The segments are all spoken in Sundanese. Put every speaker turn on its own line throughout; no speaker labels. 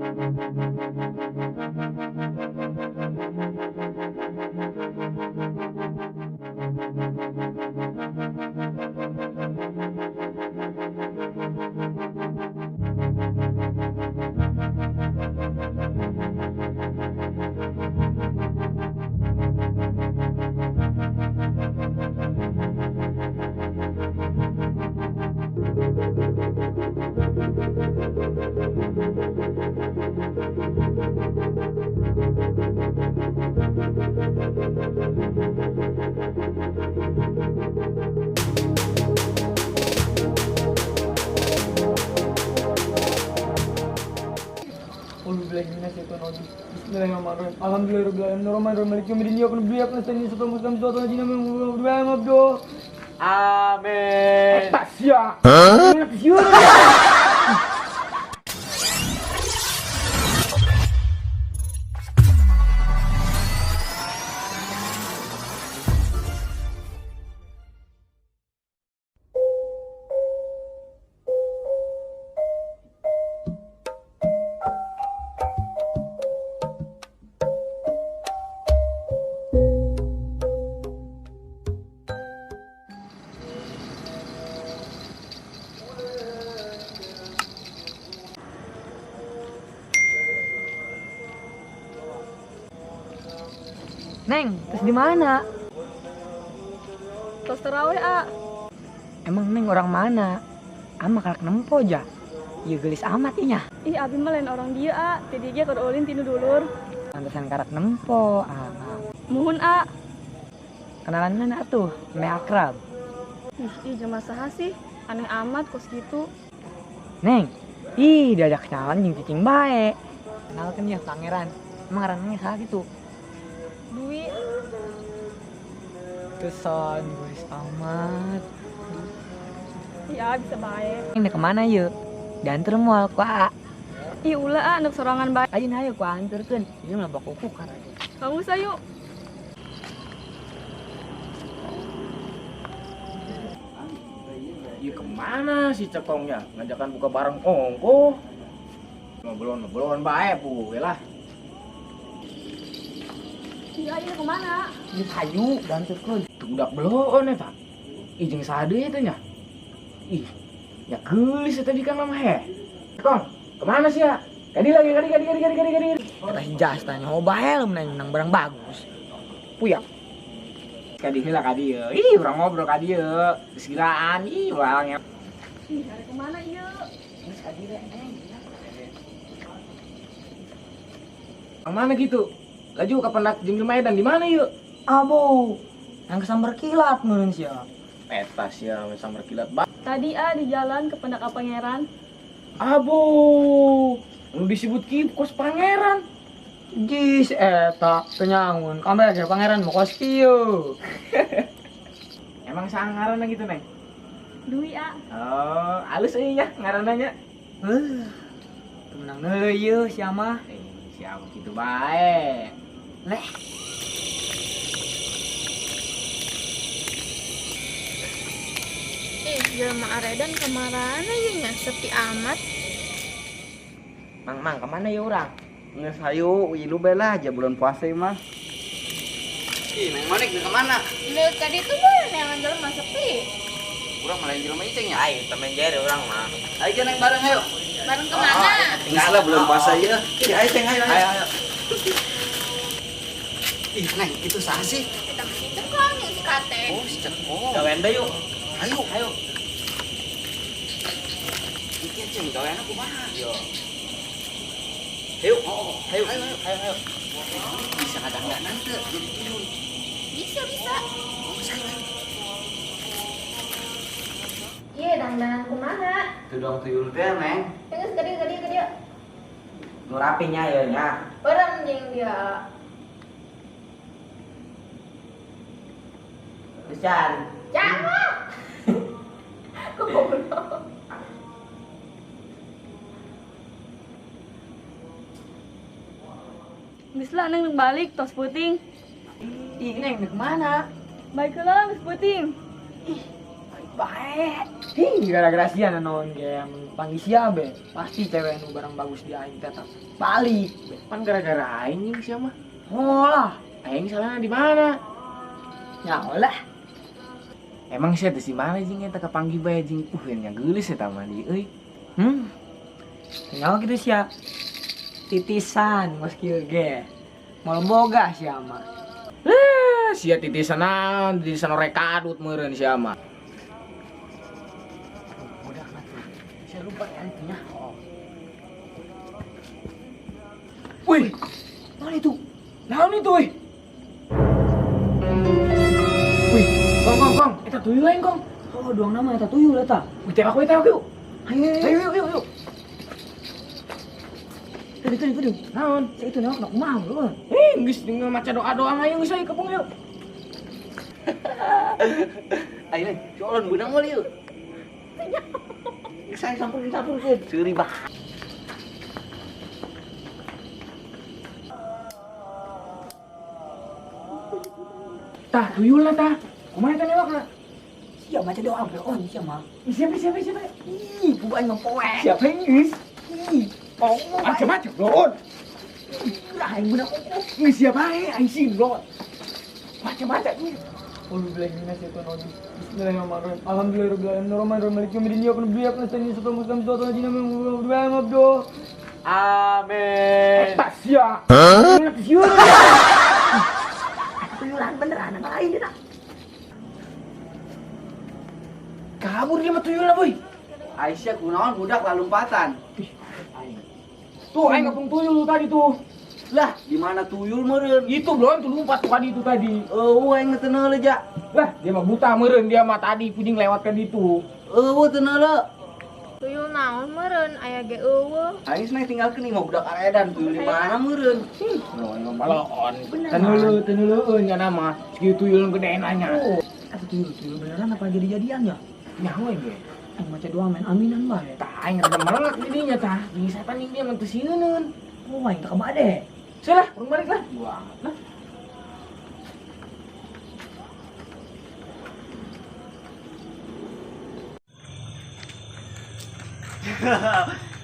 Bismillahirrahmanirrahim. Amin. Hah?
Neng, terus di mana?
Tos terawih, A.
Emang Neng orang mana? Ama kalak nempo aja. Iya gelis amat inya.
Ih, abi mah lain orang dia, A. Tadi dia keur ulin tinu dulur.
Pantesan karak nempo, A.
Muhun, A.
Kenalan mana tuh? Me akrab.
Ih, jelema saha sih? Aneh amat kos gitu.
Neng, ih diajak kenalan jeung cicing bae. Kenalkeun ya pangeran. Emang ngaranna saha gitu?
Dwi.
Kesan gelis amat.
Ya bisa bae.
Ini kemana yuk? Diantar moal ku A.
Ih ulah A, anak sorangan bae.
Ayo ayo ku anterkeun. Ieu mah bak kukar aja.
Kamu sayu.
Iya kemana si cekongnya? Ngajakan buka bareng ongko. Ngobrol-ngobrol bae bu, lah.
Iya, iya kemana?
Ini hayu, dianterkeun.
Tuh udah beloon eta. Ih jeung sade eta nya. Ih, ya geulis eta bikan mah he. Kong, kemana sih ya? Kadi lagi, kadi kadi kadi kadi kadi kadi.
Eta hijas tanya oh bae lu menang barang bagus. Puyang.
Kadi heula kadi ieu. Ih, urang ngobrol kadi ieu. Geus gilaan, ih urang ya.
Ih, ada kemana ieu?
Geus kadi we, Neng.
Kemana gitu? Laju ke pendak jeung Medan di mana yuk?
Abo, yang kesambar kilat meureun sia.
Eta sia sambar kilat ba.
Tadi A di jalan ke pendak pangeran.
Abo, nu disebut kieu kos pangeran.
Jis eta penyangun, kambe ge pangeran mau kos kieu.
Emang saha ngaranna gitu, Neng?
Dwi A.
Oh, alus euy nya ngaranna nya.
Heuh. Teu menang deui ieu sia mah.
Siapa gitu bae.
Leh.
Ih, jelema aredan kamarana ieu nya sepi amat.
Mang, mang kemana ya urang?
Geus hayu, ilu bae lah aja bulan puasa ieu mah.
Ih, Neng Monik ke mana?
Leuh tadi tuh bae neangan jelema sepi.
Urang malah jelema iceng ya?
Ayo, temen jere urang mah.
Ayo ke Neng bareng ayo.
Bareng kemana?
Geus lah bulan puasa ieu. Ih, ayo ceng ayo.
Ayo, ayo. Ih, Neng, itu saha sih?
Eta mah si Cekong yang si Kate.
Oh, si Cekong.
Gawean deui yuk.
Ayo,
ayo.
Ieu ceng gawean kumaha?
Yo. Ayo,
oh,
ayo,
ayo,
ayo, ayo.
Bisa kadang-kadang teu jadi tuyul.
Bisa, bisa.
Oh, saya.
Iya, dangdanan kumaha?
Tudong tuyul teh, Neng.
Geus gede gede gede.
Nu rapinya ya nya.
Bareng jeung dia.
Pisan.
Jangan. Goblok.
Geus lah Neng balik tos puting.
Ih, Neng ke mana?
Baik lah geus puting.
Ih, baik bae. Ih, gara-gara sia naon ge panggil sia be. Pasti cewek nu barang bagus di aing teh balik.
Pan gara-gara aing jeung sia mah.
Oh lah,
aing salahna di mana?
Nyaho lah.
Emang sia teh si mana jeung eta kapanggih bae jeung nya geulis eta mah di euy.
Tinggal gitu sia. Titisan geus kieu ge. Moal boga sia mah.
Sia titisan naon, titisan orek kadut meureun sia mah.
Budak mah tuh. Sia lupa kan nya. Oh.
Wih,
naon itu?
Naon itu euy? Wih, kong kong, eta tuyul lain kong.
Oh, doang nama eta tuyul eta.
Wih, tewak we tewak yuk.
Ayo,
ayo, ayo, ayo.
Tadi.
Naon?
Si itu newak nak kumaha lu.
Geus tinggal maca doa-doa ayo geus ayo kepung yuk.
Ayo, si Olon beunang moal ieu. Geus ayo sampurkeun. Seuri bah.
Tah, tuyulna tah. Kumaha eta newakna?
Sia maca doa on sia mah.
Siapa?
Ih, bukan aing mah poe.
Siapa yang geus?
Ih,
macam-macam blon.
Lah aing beunang ongkoh.
Geus siapa ae aing sih blon. Macam-macam nih.
Bismillahirrahmanirrahim. Alhamdulillahirabbil alamin arrahmanirrahim maliki yaumiddin iyyaka na'budu wa iyyaka nasta'in ihdinas muslim siratal ladzina an'amta 'alaihim.
Amin.
Eta sia. Hah?
Tuyulan beneran lain dia.
Kabur dia mah tuyulna, boy.
Aisyah kunaon budak lalumpatan.
Tuh aing ngepung tuyul tadi tuh.
Lah, di mana tuyul meureun?
Itu belum tuh lompat tuh tadi itu tadi.
Eueuh aing teu neuleuh ja.
Lah, dia mah buta meureun dia mah tadi kucing lewat kan itu.
Eueuh teu neuleuh.
Tuyul naon meureun aya ge eueuh.
Aing cenah tinggalkeun imah budak aredan tuyul di mana meureun?
Balon. Teu neuleuh nya nama. Sakieu tuyul gede nanya.
Oh, atuh tuyul beneran apa jadi-jadian ya?
Nyaho ge.
Aing maca doa main aminan bae.
Tah aing rada melengak di dinya tah. Jeung setan jeung dia mah teu sieuneun.
Oh, aing teh kabade.
Salah, urang balik lah. Wah, lah.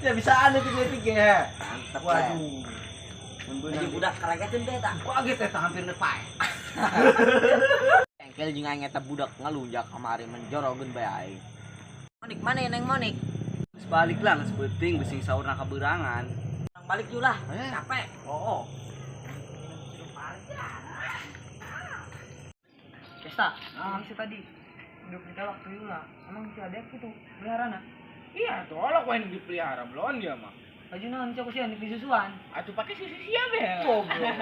Ya bisa anu tiga-tiga ya.
Mantap.
Waduh.
Aja budak karegeteun teh eta.
Kaget eta hampir nepai.
Engkel jeung aing eta budak ngalunjak kamari menjorogeun bae aing. Monik mana ya Neng Monik?
Geus balik lah, geus peuting bising saurna kabeurangan.
Balik yuk lah, capek.
Oh.
Kesta, emang sih tadi udah ditolak tuyul lah. Emang si adek itu peliharana?
Iya, tolak wae dipelihara belon dia mah.
Baju naon sih aku sih anik disusuan.
Atuh pakai susu sia be.
Goblok.